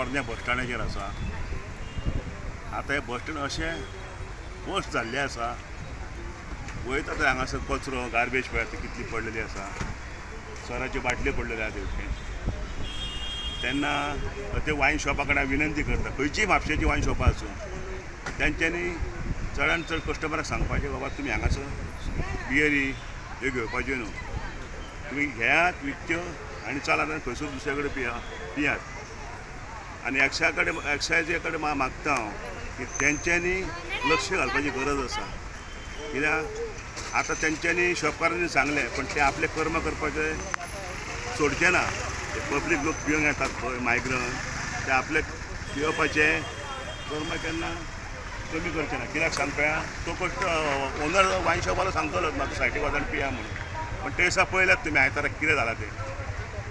पोरण्या बस स्टँडाचेर आसा. आतां हें बस स्टँड अशें वर्स्ट जाल्लें आसा. वयता थंय हांगासर कचरो, गार्बेज पळयात कितली पडलेली आसा. सोऱ्याच्यो बाटल्यो पडलेल्यो आसा तेवटेन. तेन्ना ते वायन शॉपा कडेन विनंती करता, खंयचीय म्हापशेची वायन शॉपां आसूं, तेंच्यांनी चडान चड कस्टमराक सांगपाचें, बाबा, तुमी हांगासर बियरी ह्यो घेवपाच्यो न्हू. तुमी घेयात विकत्यो आनी चलात आनी खंयसर दुसऱ्या कडेन पिया पियात. आनी एक्सा कडेन, एक्सायजे कडेन मागता हांव की तेंच्यांनी लक्ष घालपाची गरज आसा, कित्याक आतां तेंच्यांनी शॉपकारांनी सांगलें, पण ते आपलें कर्म करपाचें सोडचे ना. ते पब्लीक लोक पिवंक येतात पळय, मायग्रंट, ते आपले पिवपाचें कर्म केन्ना कमी करचे ना. कित्याक सांग पळया, तो कश्ट ओनर वायन शॉपवालो सांगतलोच, म्हाका सायडीक वचून पिया म्हणून. पण ते दिसा पळयल्यात तुमी, आयतारा कितें जालां तें.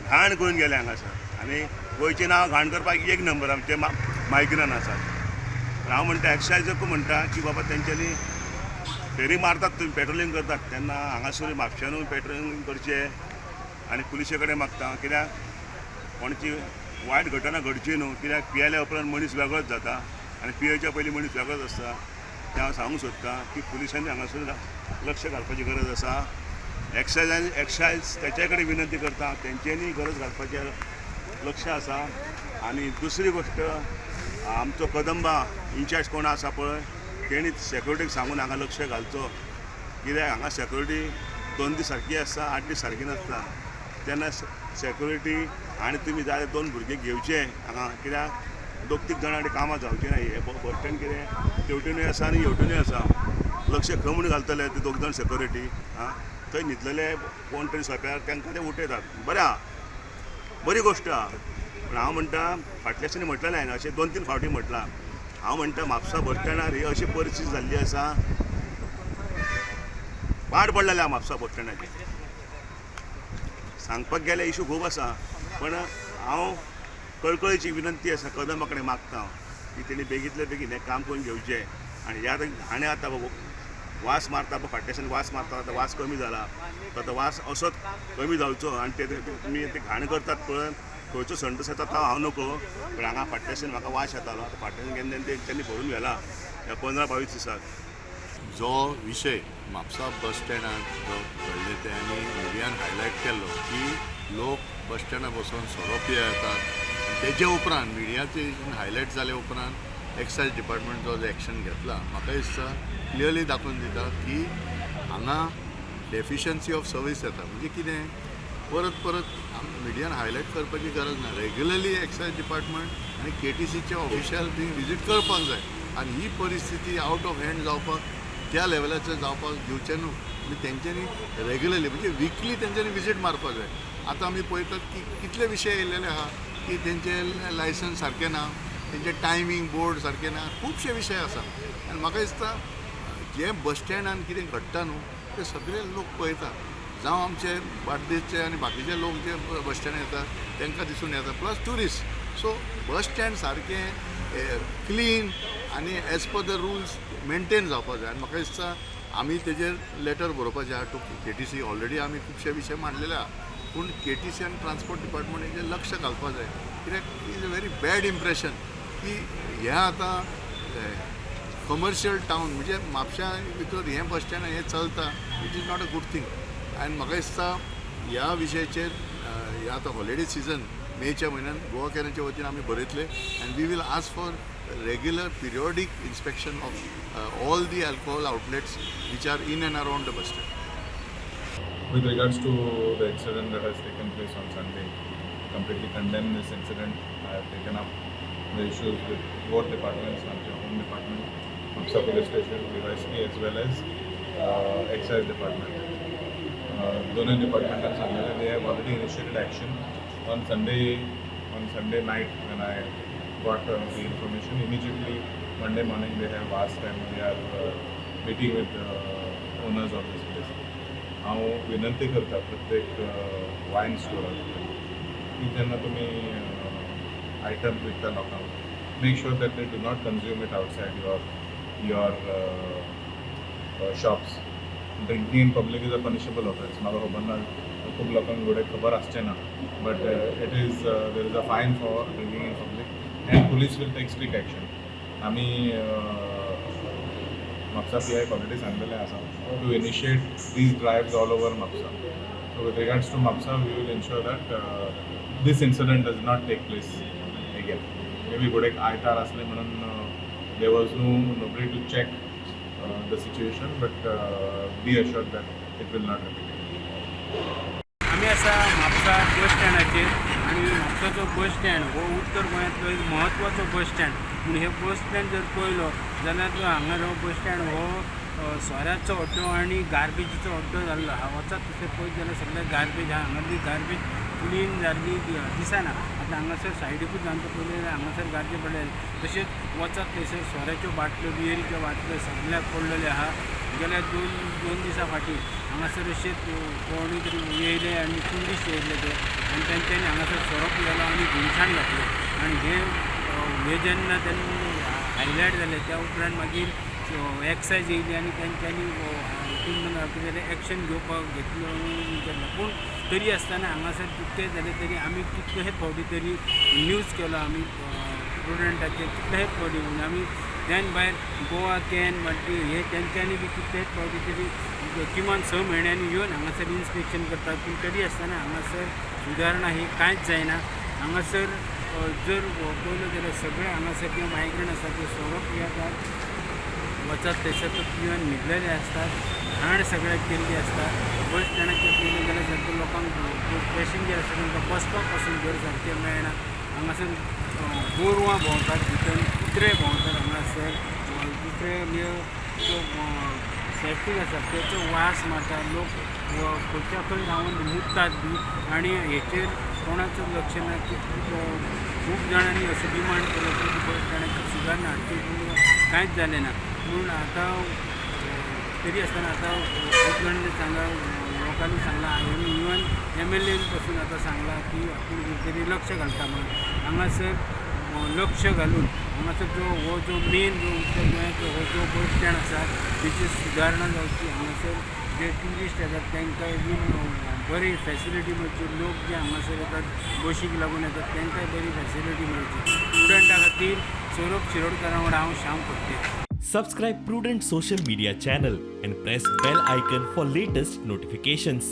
घाण करून गेले हांगासर आनी गोंयचें नांव घाण करपाक एक नंबर आमचे मायग्रंट आसात. पण हांव म्हणटा, एक्सायजकूय म्हणटा की बाबा, तेंच्यांनी फेरी मारतात तुमी, पेट्रोलिंग करतात तेन्ना हांगासर म्हापश्यानूय पेट्रोलिंग करचें. आनी पुलिसे कडेन मागता, कित्याक कोणाची वायट घटना घडची न्हू, कित्याक पियेल्या उपरांत मनीस वेगळोच जाता आनी पियेवच्या पयलीं मनीस वेगळोच आसता. तें हांव सांगूंक सोदतां की पुलिसांनी हांगासर लक्ष घालपाची गरज आसा. एक्सायजान, एक्सायज तेच्या कडेन विनंती करता, तेंच्यांनी गरज घालपाचें लक्ष आसा. आनी दुसरी गोश्ट, आमचो कदंबा इन्चार्ज कोण आसा पळय, तेणी सेक्युरिटीक सांगून हांगा लक्ष घालचो, कित्याक हांगा सेक्युरिटी 2 दीस सारकी आसता, 8 दीस सारकी नासता. तेन्ना सेक्युरिटी आनी तुमी जाय दोन भुरगे घेवचे हांगा, कित्याक दोग तीग जाणां कामां जावचें ना. हें बस स्टँड कितें तेवटेनूय आसा आनी हेवटेनूय आसा. लक्ष खंय म्हूण घालतले ते दोग जाण सेक्युरिटी? आं, थंय न्हिदलेले कोण तरी सोप्यार, तांकां ते उठयतात. बरें आहा, बरी गोश्ट आहा. पूण हांव म्हणटा, फाटल्या दिसांनी म्हटलें हांवें, अशें दोन तीन फावटी म्हटलां. हांव म्हणटा, म्हापसा बस स्टँडार ही अशी परिस्थिती जाल्ली आसा, पाड पडलेलें आहा म्हापसा बस स्टँडाचेर. सांगपाक गेल्यार इशू खूब आसा, पण हांव कळकळीची विनंती आसा, कदंबा कडेन मागता हांव की तेणी बेगींतले बेगीन हें काम करून घेवचें. आनी ह्या आतां घाणे आतां वास मारता पळय, फाटल्याच्यान वास मारता, आतां वास कमी जाला. तो आतां वास असोच कमी जावचो. आनी ते तुमी ते घाण करतात पळय, खंयचो संडास येता तो हांव नको, पूण हांगा फाटल्याच्यान म्हाका वास येतालो. आतां फाटल्यान केन्ना तेंच्यांनी भरून व्हेला ह्या 15-22 दिसाक. जो विशय म्हापसा बस स्टँडार जो घडले ते आनी मिडियान हायलायट केल्लो की लोक बस स्टँडार बसून सोरो पियेतात, तेजे उपरांत मिडियाचे हायलायट जाले उपरांत एक्सायज डिपार्टमेंट जो एक्शन घेतला, म्हाका दिसता क्लियरली दाखोवन दिता की हांगा डेफिशियन्सी ऑफ सर्वीस येता. म्हणजे कितें, परत परत मिडियान हायलायट करपाची गरज ना. रेग्युलरली एक्सायज डिपार्टमेंट आनी केटीसीचे ऑफिशियल थंय विजीट करपाक जाय आनी ही परिस्थिती आवट ऑफ हँड जावपाक, त्या लेवलाचेर जावपाक दिवचें न्हू. आनी तेंच्यांनी रेग्युलरली, म्हणजे विकली तेंच्यांनी विजीट मारपाक जाय. आतां आमी पळयतात की कितले विशय येयलेले आहा की तेंचे लायसन्स सारकें ना, तेंचे टायमींग बोर्ड सारकें ना, खुबशे विशय आसा. आनी म्हाका दिसता, जे बस स्टँडान कितें घडटा न्हू, ते सगळे लोक पळयता, जावं आमचे बार्देसचे आनी बाकीचे लोक जे बस स्टँडार येतात तांकां दिसून येता, plus tourist. So bus stand सारकें क्लीन आनी as per the rules maintain जावपाक जाय. आनी म्हाका दिसता, आमी तेजेर लेटर बरोवपाचें आहा टू केटीसी. ऑलरेडी आमी खुबशे विशय मांडलेले आहा, पूण केटीसी आनी ट्रान्सपोर्ट डिपार्टमेंट हेजेर लक्ष घालपाक जाय, कित्याक is a very bad impression की हें आतां कमर्शियल टावन म्हणजे म्हापश्या भितर हें बस स्टँड हें चलता. It is not a good thing. आनी म्हाका दिसता, ह्या विशयाचेर ह्या आतां हॉलिडे सिजन मेच्या म्हयन्यान गोवा कॅनाच्या वतीन आमी बरयतले and we will ask for regular periodic inspection of all the alcohol outlets which are in and around the bus stand. With regards to the incident that has taken place on Sunday, completely condemn this incident. I have taken up the issues with both departments, आमचे Home Department, Mapsa Police Station, DYSP as well as Excise Department. दोनूय डिपार्टमेंटान सांगलेलें, they have already initiated action on Sunday night when I got the information. Immediately Monday morning they have asked and we are meeting with the owners of this place. हांव विनंती करता प्रत्येक वायन स्टोराक की जेन्ना तुमी items विकता लोकांक, make sure that they do not consume it outside your shops. Drinking in public is a punishable offence. म्हाका खबर ना, खूब लोकांक घडये खबर आसचें ना, but it is there is a fine for drinking in public. And police will take strict action. आमी म्हापसा पी I already सांगलेलें आसा to initiate these drives all over Mapusa. So with regards to Mapusa, we will ensure that this incident does not take place again. Maybe गोडेक आयतार आसले म्हणून there was no nobody to check the situation, but be assured that it will not repeat. आमी आसा म्हापसा बस स्टँडाचेर आनी म्हापसाचो bus stand हो उत्तर गोंयांतलो एक म्हत्वाचो बस स्टँड. पूण हे बस स्टँड जर पळयलो जाल्यार तो हांगा हो बस स्टँड हो सोऱ्याचो अड्डो आनी गार्बेजीचो अड्डो जाल्लो आहा. वचत थंयसर पळयत जाल्यार सगळे गार्बेज आहा. हांगासरली गार्बेज क्लीन जाल्ली दिसना. आतां हांगासर सायडीकूच आमकां पळयलें जाल्यार हांगासर गार्बेज पडलेले. तशेंच वचत थंयसर सोऱ्याच्यो बाटल्यो, बियरीच्यो बाटल्यो सगळ्याक पडलेल्यो आहा. गेल्या दोन दिसां फाटीं हांगासर अशेंच कोणी तरी येयले आनी ट्युरिस्ट येयल्ले ते आनी तेंच्यांनी हांगासर सोरो पियेलो आनी हुनसाण घातली. आनी हे जेन्ना तेन्ना हायलायट जालें, त्या उपरांत मागीर एक्सायज येयली आनी तेंच्यांनी हितून कितें जालें, एक्शन घेवपाक घेतलो केल्लो. पूण तरी आसतना हांगासर जितकें जालें तरी आमी कितलेशेच फावटी तरी न्यूज केलो आमी प्रुडंटाचेर, कितलेशेच फावटी. म्हणजे आमी त्यान भायर गोवा can मागीर हे तेंच्यांनी बी कितलेच फावटी तरी किमान 6 म्हयन्यांनी येवन हांगासर इन्स्पेक्शन करतात. पूण तरी आसतना हांगासर सुदारणा ही कांयच जायना. हांगासर जर पळयलो जाल्यार सगळे हांगासर जे मायग्रंट आसा ते सोरो पियेतात. वचत थंयसर तो पिवन न्हिदलेले आसतात. घाण सगळ्याक केल्ली आसता. बस स्टँडाचेर पळयलें जाल्यार सारकें लोकांक, पॅसेंजर आसा तांकां बसपाक पासून घर सारकें मेळना. हांगासर गोरवां भोंवतात भितर, कुत्रे भोंवतात हांगासर. दुसरें म्हणजे जो सेप्टीक आसा तेचो वास मारता. लोक खंयच्या खंय रावन मुततात बी आनी हेचेर कोणाचो लक्ष ना की खूब जाणांनी असो डिमांड केलो की बस स्टँडाचेर सुदारणा हाडची, पूण कांयच जालें ना. पूण आतां तरी आसतना आतां खूब जाणांनी सांगला, लोकांनी सांगलां, इवन एमएलएन पासून आतां सांगलां की आपूण कितें तरी लक्ष घालता म्हणून. हांगासर लक्ष घालून हांगासर जो हो जो मेन जो उत्तर गोंयांतलो हो जो बस स्टँड आसा तेची सुदारणा जावची. हांगासर जे ट्युरिस्ट येतात तांकांय बीन बरी फॅसिलिटी मेळची. लोक जे हांगासर येतात, बशीक लागून येतात, तांकांय बरी फॅसिलिटी मेळची. स्टुडंटा खातीर सौरभ शिरोडकारा वांगडा हांव Shyam Phadte. Subscribe Prudent Social Media channel and press bell icon for latest notifications.